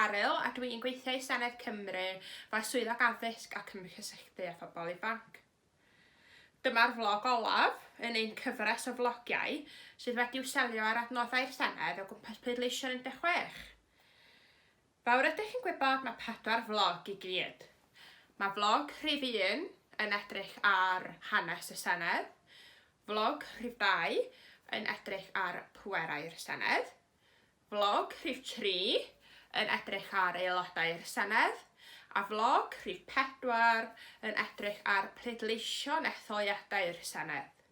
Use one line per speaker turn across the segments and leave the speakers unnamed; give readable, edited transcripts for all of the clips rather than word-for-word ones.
Caryl a dwi'n gweithio i Senedd Cymru fel Swyddog Addysg ac Ymgysylltu â Phobl Ifanc. Dyma'r flog olaf yn ein cyfres o flogiau sydd wedi'w selio ar adnoddau'r Senedd o gwmpas pleidleisio'n 16. Fel rydych chi'n gwybod, mae pedwar flog i gyd. Mae flog rhif un yn edrych ar hanes y Senedd, flog rhif 2 yn edrych ar pwerau'r Senedd, Vlog rhif 3 yn edrych ar aelodau'r Senedd, a vlog rhif 4 yn edrych ar pleidleisio'n etholiadau'r Senedd.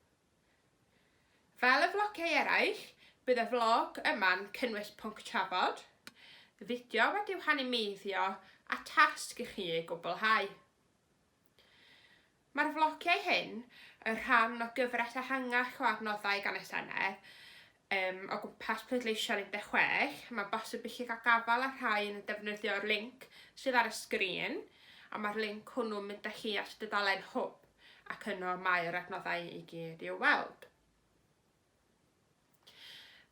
Fel y vlogiau eraill, bydd y vlog yma'n cynnwys pwnc trafod, fideo wedi'w hanimeiddio a tasg i chi ei gwblhau. Mae'r flogiau hyn yn rhan o gyfres ehangach o adnoddau gan y Senedd um, o gwmpas pleidleisio'r 16. Mae'n bosib i chi gael gafael ar rhai yn defnyddio'r linc sydd ar y sgrin, a mae'r linc hwnnw'n mynd â chi at dudalen Hwb, ac yno mae'r adnoddau i gyd i'w weld.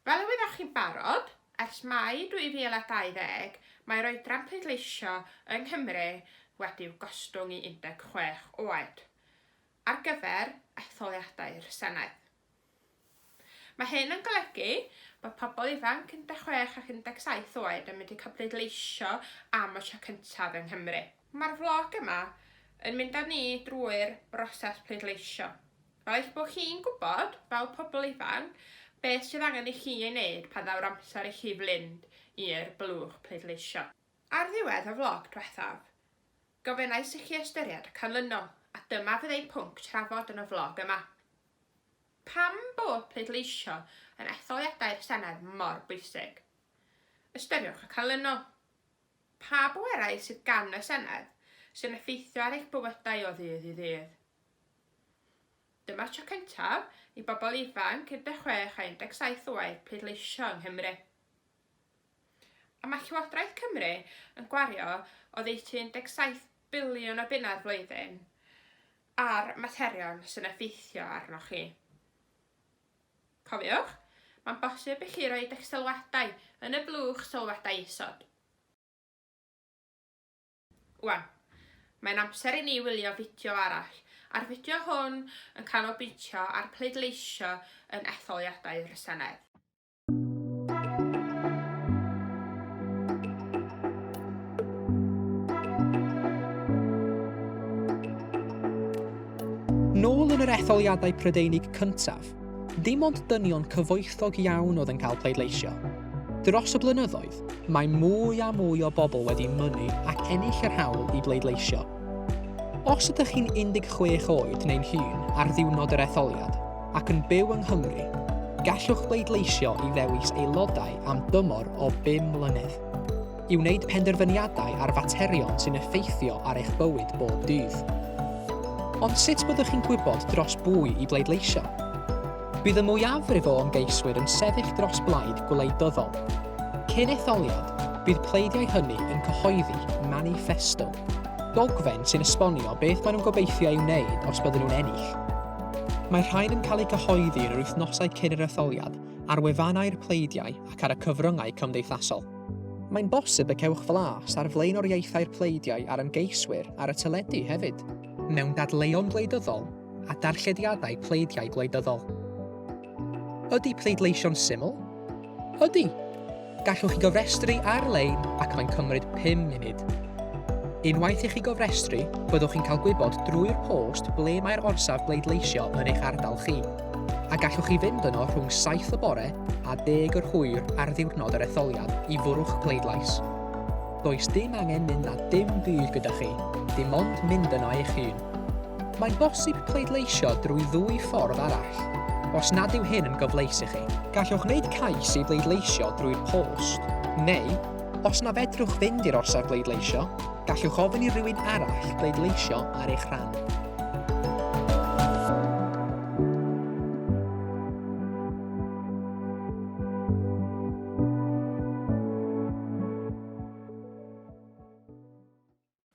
Fel y wyddoch chi'n barod, ers Mai 2020 mae'r oedran pleidleisio yng Nghymru wedi'w gostwng i 16 oed ar gyfer etholiadau'r Senedd. Mae hyn yn golygu bod pobl ifanc 16 ac 17 oed yn mynd i cael pleidleisio am y tro cyntaf yng Nghymru. Mae'r flog yma yn mynd â ni drwy'r broses pleidleisio. Fel eich bod chi'n gwybod, fel pobl ifanc, beth sydd angen i chi ei wneud pan ddaw'r amser i chi flind i'r blwch pleidleisio. Ar ddiwedd y flog diwethaf, gofynnais i chi ystyried y canlynol, a dyma fydd ein pwnc trafod yn y flog yma. Pam bod pleidleisio yn etholiadau'r Senedd mor bwysig? Ystyriwch y canlynol. Pa bwerau sydd gan y Senedd sy'n effeithio ar eich bywydau o ddydd i ddydd? Dyma'r tro cyntaf i bobl ifanc 16 a 17 oed pleidleisio yng Nghymru. A mae Llywodraeth Cymru yn gwario oddeutu 17 biliwn o bunnau'r flwyddyn ar materion sy'n effeithio arnoch chi. Cofiwch, mae'n bosib i chi roi eich sylwadau yn y blwch sylwadau isod. Wan, mae'n amser i ni wylio fideo arall, a'r fideo hwn yn canolbwyntio ar pleidleisio yn etholiadau'r Senedd.
Nôl yn yr etholiadau Prydeinig cyntaf, dim ond dynion cyfoethog iawn oedd yn cael pleidleisio. Dros y blynyddoedd, Mae mwy a mwy o bobl wedi mynnu ac ennill yr hawl i bleidleisio. Os ydych chi'n 16 oed neu'n hŷn ar ddiwrnod yr etholiad ac yn byw yng Nghymru, gallwch bleidleisio i ddewis aelodau am dymor o bum mlynedd, i wneud penderfyniadau ar faterion sy'n effeithio ar eich bywyd bob dydd. Ond sut byddwch chi'n gwybod dros bwy i bleidleisio? Bydd y mwyafrif o ymgeiswyr yn sefyll dros blaid gwleidyddol. Cyn etholiad, bydd pleidiau hynny yn cyhoeddi maniffesto, dogfen sy'n esbonio beth maen nhw'n gobeithio ei wneud os bydden nhw'n ennill. Mae'r rhain yn cael eu cyhoeddi yn yr wythnosau cyn yr etholiad ar wefannau'r pleidiau ac ar y cyfryngau cymdeithasol. Mae'n bosib y cewch flas ar flaenoriaethau'r pleidiau a'r ymgeiswyr ar y teledu hefyd. Mewn dadleuon gwleidyddol, a darllediadau pleidiau gwleidyddol. Ydy pleidleisio'n syml? Ydy! Gallwch chi gofrestru ar-lein ac mae'n cymryd 5 munud. Unwaith i chi gofrestru, byddwch chi'n cael gwybod drwy'r post ble mae'r orsaf bleidleisio yn eich ardal chi, a gallwch chi fynd yno rhwng 7 y bore a 10 yr hwyr ar ddiwrnod yr etholiad i fwrw'ch pleidlais. Does dim angen mynd â dim byd gyda chi, dim ond mynd yno eich hun. Mae'n bosib pleidleisio drwy ddwy ffordd arall, os nad yw hyn yn gyfleus i chi. Gallwch wneud cais i bleidleisio drwy'r post, neu, os na fedrwch fynd i'r orsaf bleidleisio, gallwch ofyn i rywun arall bleidleisio ar eich rhan.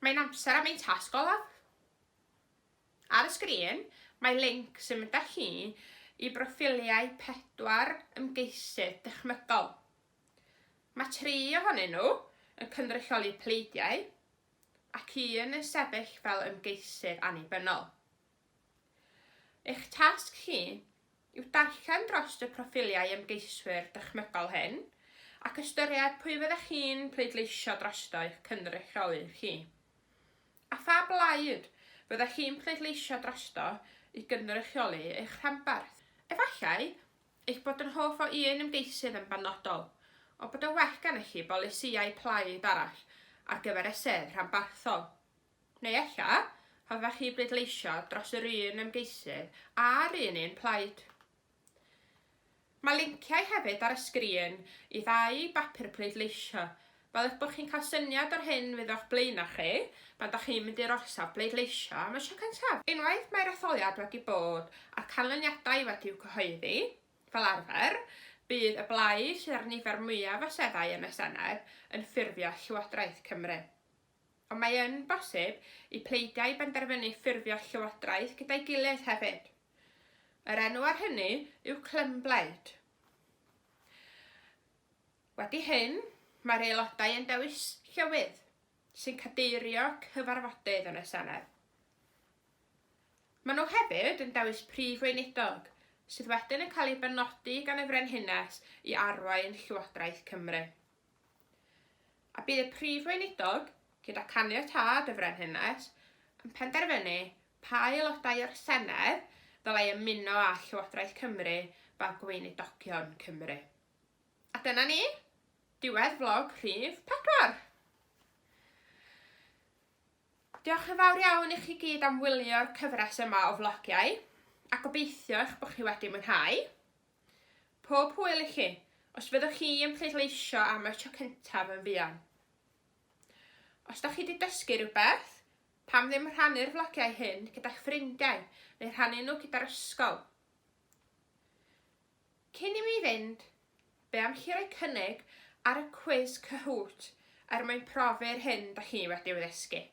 Mae'n amser am ein tasg olaf. Ar y sgrin, mae linc sy'n mynd â chi i broffiliau pedwar ymgeisydd dychmygol. Mae tri ohonyn nhw yn cynrychioli pleidiau ac un yn sefyll fel ymgeisydd annibynnol. Eich tasg chi yw darllen dros y proffiliau ymgeiswyr dychmygol hyn ac ystyried pwy fyddech chi'n pleidleisio drosto i'ch cynrychioli chi. A pha blaid fyddech chi'n pleidleisio drosto i gynrychioli eich rhanbarth. Efallai eich bod yn hoff o un ymgeisydd yn benodol, ond bod yn well gennych chi bolisïau plaid arall ar gyfer y sedd rhanbarthol. Neu ella, hoffech chi bleidleisio dros yr un ymgeisydd a'r un un plaid. Mae linciau hefyd ar y sgrin i ddau bapur pleidleisio, fel eich bod chi'n cael syniad o'r hyn fydd o'ch blaenau chi pan dach chi'n mynd i'r orsaf bleidleisio am y tro cyntaf. Unwaith mae'r etholiad wedi bod a'r canlyniadau wedi'u cyhoeddi, fel arfer, bydd y blaid sydd â'r nifer mwyaf o seddau yn y Senedd yn ffurfio Llywodraeth Cymru. Ond mae yn bosib i pleidiau benderfynu ffurfio llywodraeth gyda'i gilydd hefyd. Yr enw ar hynny yw clymblaid. Wedi hyn, mae'r aelodau yn dewis llywydd, sy'n cadeirio cyfarfodydd yn y Senedd. Maen nhw hefyd yn dewis prif weinidog, sydd wedyn yn cael ei benodi gan y Frenhines i arwain Llywodraeth Cymru. A bydd y Prif Weinidog, gyda caniatâd y Frenhines, yn penderfynu pa aelodau o'r Senedd ddylai ymuno â Llywodraeth Cymru fel Gweinidogion Cymru. A dyna ni, diwedd vlog rhif 4! Diolch yn fawr iawn i chi gyd am wylio'r cyfres yma o vlogiau, a gobeithio eich bod chi wedi mwynhau. Pob hwyl i chi, os fyddwch chi yn pleidleisio am y tro cyntaf yn fuan. Os da chi wedi dysgu rhywbeth, pam ddim rhannu'r vlogiau hyn gyda'ch ffrindiau neu rhannu nhw gyda'r ysgol? Cyn i mi fynd, be am chi roi cynnig ar y cwis Kahoot er mwyn profi'r hyn da chi wedi ei ddysgu?